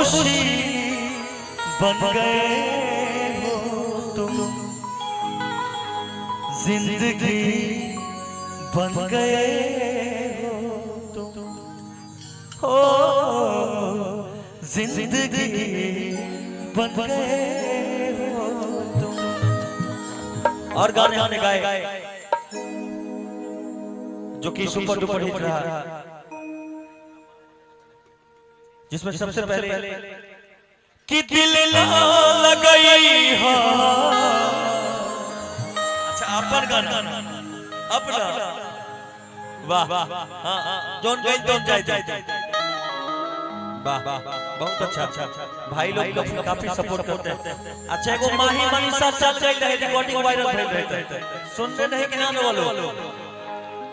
खुशी बन गए हो तुम, जिंदगी बन गए हो तुम, हो जिंदगी बन गए हो तुम। और गाने हमने गाए जो कि सुपर डुपर हिट रहा, जिसमें सबसे पहले कि दिल ना लगई हो। अच्छा अपन गाना अपना, वाह हाँ जोन गई जोन जाए जाए, वाह बहुत अच्छा। भाई लोग काफी सपोर्ट करते हैं। अच्छा एगो माही मनीषा चल गई रहे, रिकॉर्डिंग वायरल भेल रहे, सुनते नहीं कि ना वालों।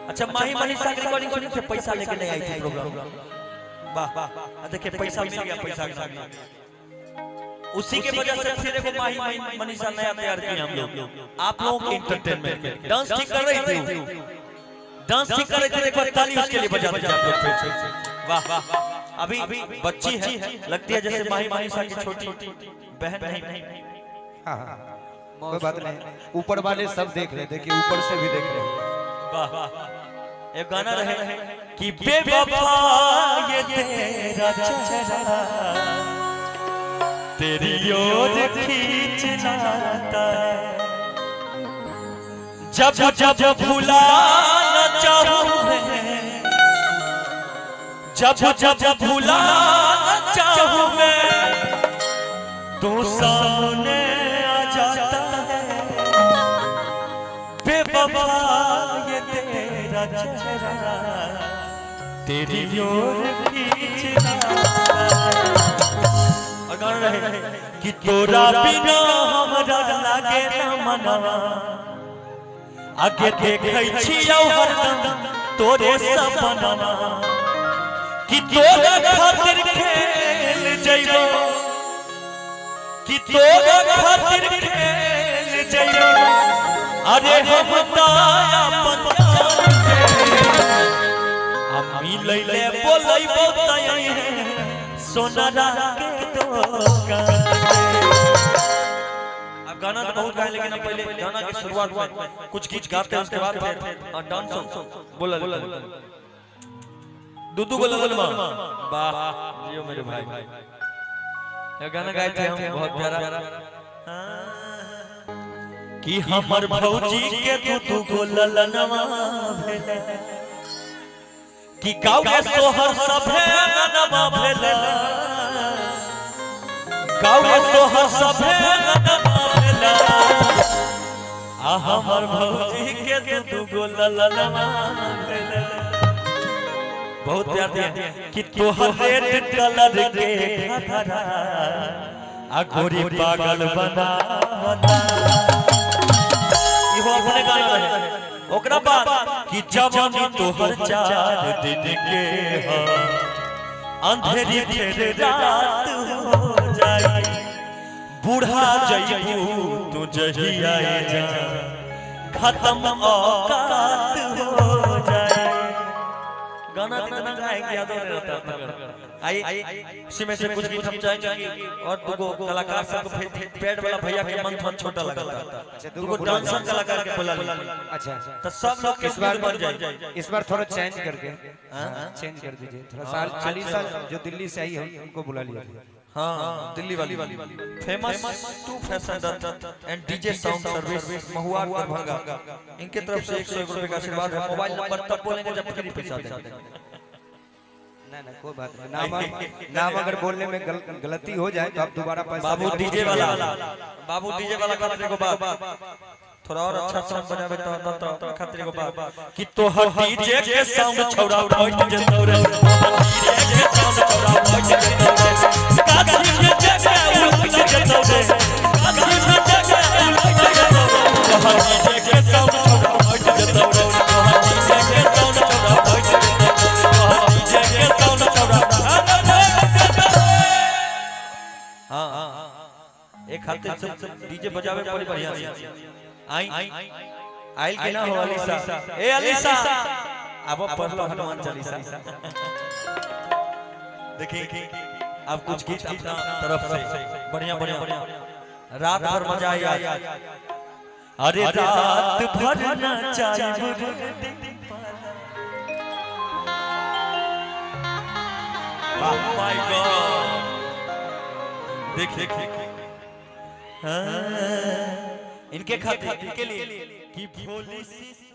अच्छा माही मनीषा के रिकॉर्डिंग सुनी थे, पैसा लेके नहीं आई थी प्रोग्राम। वाह देखिए पैसा मिल गया, पैसा उसी के वजह से फिर एगो माही मनीषा नया तैयार किया हम लोग आप लोगों के एंटरटेनमेंट के। डांस ठीक कर रही थी, डांस ठीक कर रही थी, एक बार ताली उसके लिए बजा दीजिए आप लोग फिर से। वाह अभी बच्ची है, लगती है जैसे माही मनीषा की छोटी बहन। नहीं हाँ कोई बात नहीं, ऊपर वाले सब देख रहे, देखिए ऊपर से भी देख रहे हैं। वाह एक गाना रहे कि बेवफा ये तेरा चेहरा तेरी ओर खींच लाता है, जब जब भुलाना चाहूं मैं, जब जब भुलाना चाहूं मैं तू सामने आ जाता है, बेवफा ये तेरा चेहरा तेरी ओर खींच लाता है। और गाना रहे कि तोरा बिना हमरा लागे ना मनवा, आगे देखै छियौ हरदम तोरे सपनवा, कि तोरा खातिर खेल जइबो, कि तोरा खातिर खेल जइबो, अरे हम ताया पहचान के हम मिलैले बोलैबो तय है सोनारा के दोकान। अब गाना तो बहुत गाए, लेकिन अब पहले गाना की शुरुआत में कुछ गीत गाते हैं, उसके बाद फिर डांस बोला दूदू बोला। वाह जियो मेरे भाई, ये गाना गाए थे हम बहुत प्यारा कि हमर भौजी के दूदू गो ललनवा भेले, कि गाँव के सोहर सभे अंगनवा भेले, गाँव के सोहर सभे अंगनवा भेले, आ हमर भौजी के दूदू गो ललनवा भेले। बहुत प्यार दिया कि तोहर रेड कलर के घघरा आ गोरी पागल बनावता, इहो अपने गाना रहे। ओकरा बाद कि जवानी तोहर 4 दिन के ह, अंधेरी फिर रात हो जाई, बूढ़ा जइबू तू जहिया जा, खत्म औकात हो जाए। गाना इतना गाएंगे याद नहीं रहता अपना गाना। आइए इसी में से कुछ गीत हम चाहेंगे और दूगो कलाकार सबको पेड वाला भैया के मन थोड़ा छोटा लगा था, दूगो डांसर कलाकार के बुला ली। अच्छा तो सब लोग इस बार बन जाए, इस बार थोड़ा चेंज करके चेंज कर दीजिए थोड़ा। साल 40 साल जो दिल्ली से आई है उनको बुला लिया। हाँ दिल्ली वाली famous to fashion and DJ sound service Mahua Darbhanga, इनके तरफ से 101 रुपए का आशीर्वाद है। मोबाइल नंबर तब बोलेंगे जब फ्री पैसा देंगे। ना ना कोई बात नहीं, नाम नाम अगर बोलने में गलती हो जाए तो आप दोबारा पैसा। बाबू डीजे वाला, बाबू डीजे वाला खातिर को बात थोड़ा और अच्छा साउंड बजावे तो तो खातिर को बात कि तोहर डीजे के साउंड छौड़ा बैठ जतौ रे, डीजे के साउंड छौड़ा बैठ जतौ रे, काशी में जगह उलट जतौ रे, काशी में जगह उलट जतौ रे, तोहर डीजे के साउंड छौड़ा बैठ जतौ रे, तोहर डीजे के साउंड छौड़ा बैठ जतौ रे, तोहर डीजे के साउंड छौड़ा। हां हां एक हाथ से डीजे बजावे बड़ी बढ़िया से आई आइल के ना हो अलीसा, ए अलीसा अब पढ़ लो हनुमान चालीसा। देखिए आप कुछ गीत अपना तरफ से बढ़िया बढ़िया। रात भर मजा आया। अरे रात भर नचाइब। Oh my God! देखिए इनके खातिर, इनके लिए कि भोली सी।